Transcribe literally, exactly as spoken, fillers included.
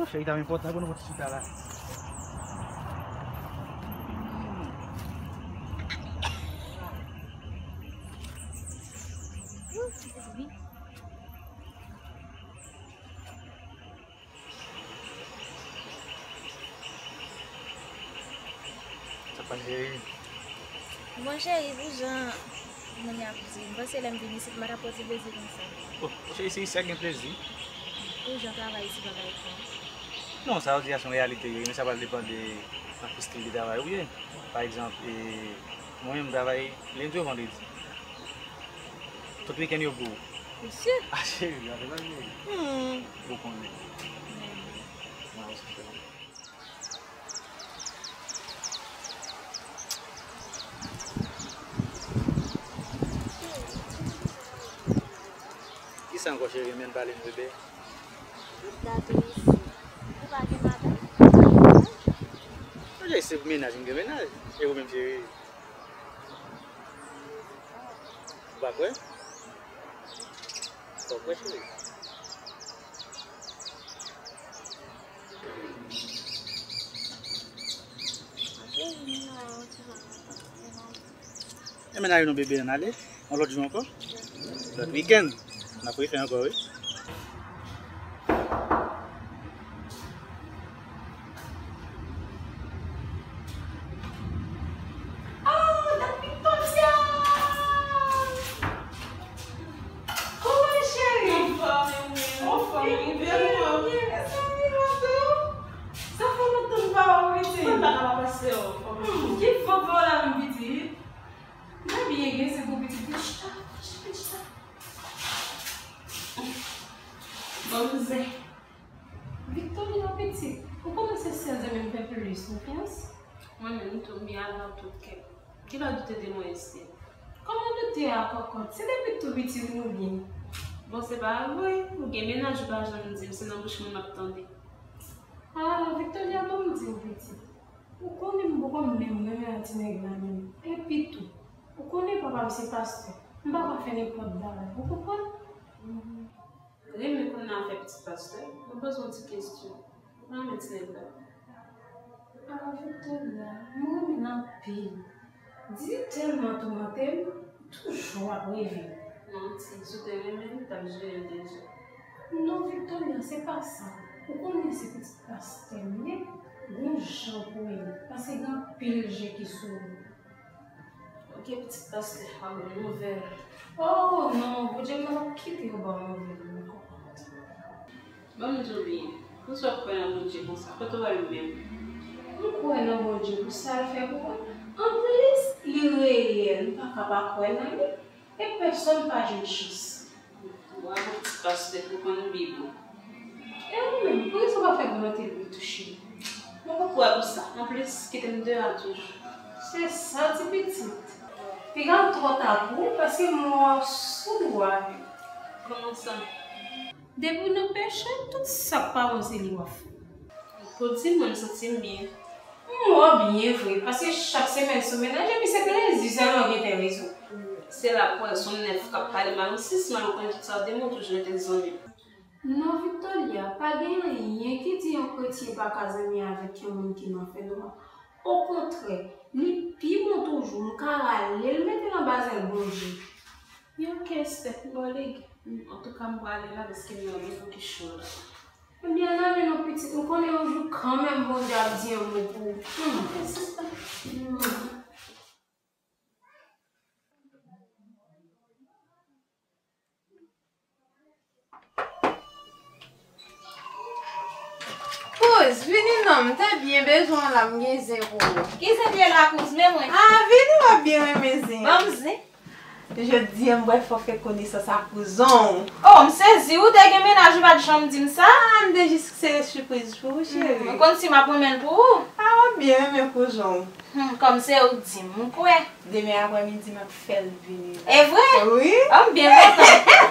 Cheri, ta enpòtan pou nou fè ti chita la. Sa pase, cheri? Bon, cheri, pou jan moun yo ap di, m panse lè m vin isit, m pa t ap pran ti plezi konsa. Oh, cheri, se isit a gen plezi. Pou jan travay isit pa bay fon. Non, sa yo di a se yon reyalite, wi, men sa pral depann de nan ki stil de travay ou ye. Pa egzanp, e, mwen menm, m travay lendi o vandredi. Tout wikenn yo pou ou. Mesye. Ah, cheri, gade bagay. Hmm. Ou konnen. Hmm. Mwen osi, cheri. Kisa ankò, cheri? Men pale m, bebe. Gade isi. Ou pa gen madanm? Mwen se pou mennaj, m gen mennaj. E ou menm, cheri? Ou pa kwè? Ou pa kwè, cheri? Enben, n ale non, bebe, n ale. Yon lòt jou ankò. Lòt wikenn, n ap refè ankò, wi. Oh, dat Victoria! Kòman, cheri? Anfòm, wi, anfòm, wi, byen, byen, byen, mezanmi, mwen tou. Sa fè lontan m pa wè w, pitit. Mwen pa ka pa pase w. Hmm, ki vant pa w la menm, pitit? Mwen byen, gen se pou pitit. Vin chita, vin chita, vin chita. Bon, zen. Victoria, pitit, ou konnen se sèl zanmi m fè plis konfyans. Mwen menm tou, m byen avè w tout kè. Kilè w doute de mwen, Esther? Kòman doute a, kòkòt? Se depi tou piti nou byen. Bon, se pa vre. Ou gen mennaj, ou pa janm di m, se nan bouch mwen m ap tande. Ah, Victoria, ban m di w, pitit. Ou konnen m poko menm renmen a ti nèg la menm. Epi tou, ou konnen papa m se pastè. M pa ka fè nenpòt bagay, ou konprann? Renmen konnen afè pitit pastè, mwen poze yon ti kesyon. Ou renmen ti nèg la? Ah, Victoria, mwen renmen l anpil. Didi tèlman toumante m, toujou ap reve. Manti, si w te renmen l, ou t ap jere l deja. Non, Victoria, se pa sa. Ou konnen se pitit pastè m ye, gon jan pou ye, paske gen anpil je ki sou li. Ok, pitit pastè, a bon nouvèl. Oh non, Bondye pa t ap kite yo ba w nouvèl, mwen konprann. Ban m di w byen, poukisa w kwè nan Bondye konsa? Kote w wè l menm? M kwè nan Bondye pou sa l fè pou mwen. Anplis, li reyèl, m pa ka pa kwè nan li. E pèsonn pa jwenn chans. Bravo, pitit pastè, ou konn Bib ou. E ou menm, poukisa w pa fè volonte Bondye touche w? Mwen poko wè pou sa. Anplis, kite m deyò a toujou. Se sa, ti pitit. Piga l twò ta pou ou, paske mò a sou do w avè l. Kòman sa? Depi w nan peche, tout sa k pa bon se li w ap fè. Pou di mwen, m santi m byen. M wè w byen vre, paske chak semèn se w menaje, epi se plezi sèlman w gen fè rezo. Se la pou wè se yon nèf k ap pale mal, yon sis mal, ou konnen tout sa w di m, ou toujou rete zanmi m. Non, Victoria, pa gen anyen ki di yon kretyen pa ka zanmi avèk yon moun ki nan fènwa. Okontrè, li pi bon toujou, m ka rale l mete l anba zèl Bondye. Yon kestèk bòlig. Antouka, m prale la, paske m nan nivo ki cho la. Ebyen, n ale non, pitit, m konnen yon jou kanmenm Bondye ap di yon mo pou ou. Hmm. Ok, sista. Hmm. Kouz, vini non, m te byen bezwen w la, m gen zen pou ou. Ki zen m ye la, kouz, men mwen? Ah, vini, w ap byen renmen zen. Ban m zen. Jodi a, m bwè fò fè konesans ak kouzon w. Oh, m sezi, ou te gen mennaj, ou pa t janm di m sa. Ah, m te jis sere sipriz pou ou, cheri. Hmm, ou konn si m ap renmen l pou ou? Ah, w ap byen renmen kouzon w. Hmm, kòm se ou k di m, m kwè. Demen aprèmidi, m ap fè l vini la. E vre? Wi. Ah, m byen kontan.